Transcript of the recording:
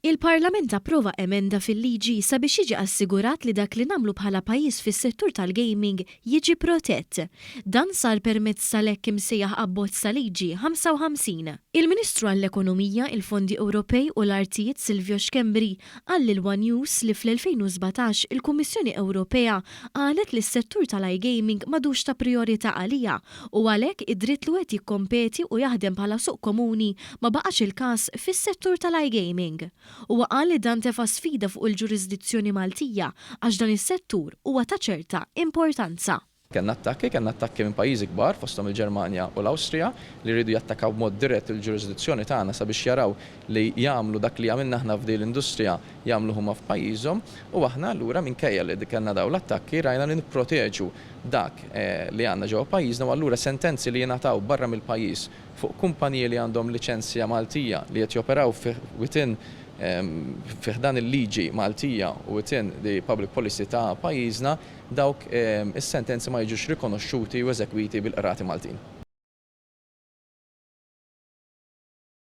Il-Parlament approva emenda fil-liġi sabiex jiġi assigurat li dak li nagħmlu bħala pajjiż fis-settur tal-gaming jiġi protett. Dan sar permezz tal-hekk imsejjaħ Abbozz ta' Liġi 55. Il-Ministru għall-Ekonomija, il-Fondi Ewropej u l-Artijiet Silvio Schembri qal lil one News li fl-2017 il-Kummissjoni Ewropea qalet li s-settur tal-iGaming m'għadux ta' prijorità għaliha u għalhekk id-dritt li wieħed jikkompeti u jaħdem bħala suq komuni ma baqax il-każ fis-settur tal-iGaming. Huwa qal li dan tefa' sfida fuq il-ġurisdizzjoni Maltija għax dan is-settur huwa ta' ċerta importanza. Kellna attakki, kellna attakki minn pajjiżi kbar fosthom il-Ġermanja u l-Awstrija li riedu jattakkaw b'mod dirett il-ġurisdizzjoni tagħna sabiex jaraw li jagħmlu dak li għamilna aħna f'din l-industrija jagħmluh huma f'pajjiżhom u aħna allura minkejja li kellna dawn l-attakki rajna li nipproteġu dak li għandna ġewwa pajjiżna u allura sentenzi li jingħataw barra mill-pajjiż fuq kumpaniji li għandhom liċenzja Maltija li qed joperaw within fi ħdan il-liġi Maltija u within the public policy ta' pajjiżna, dawk is-sentenzi ma jiġux rikonoxxuti u eżekwiti bil-qrati Maltin.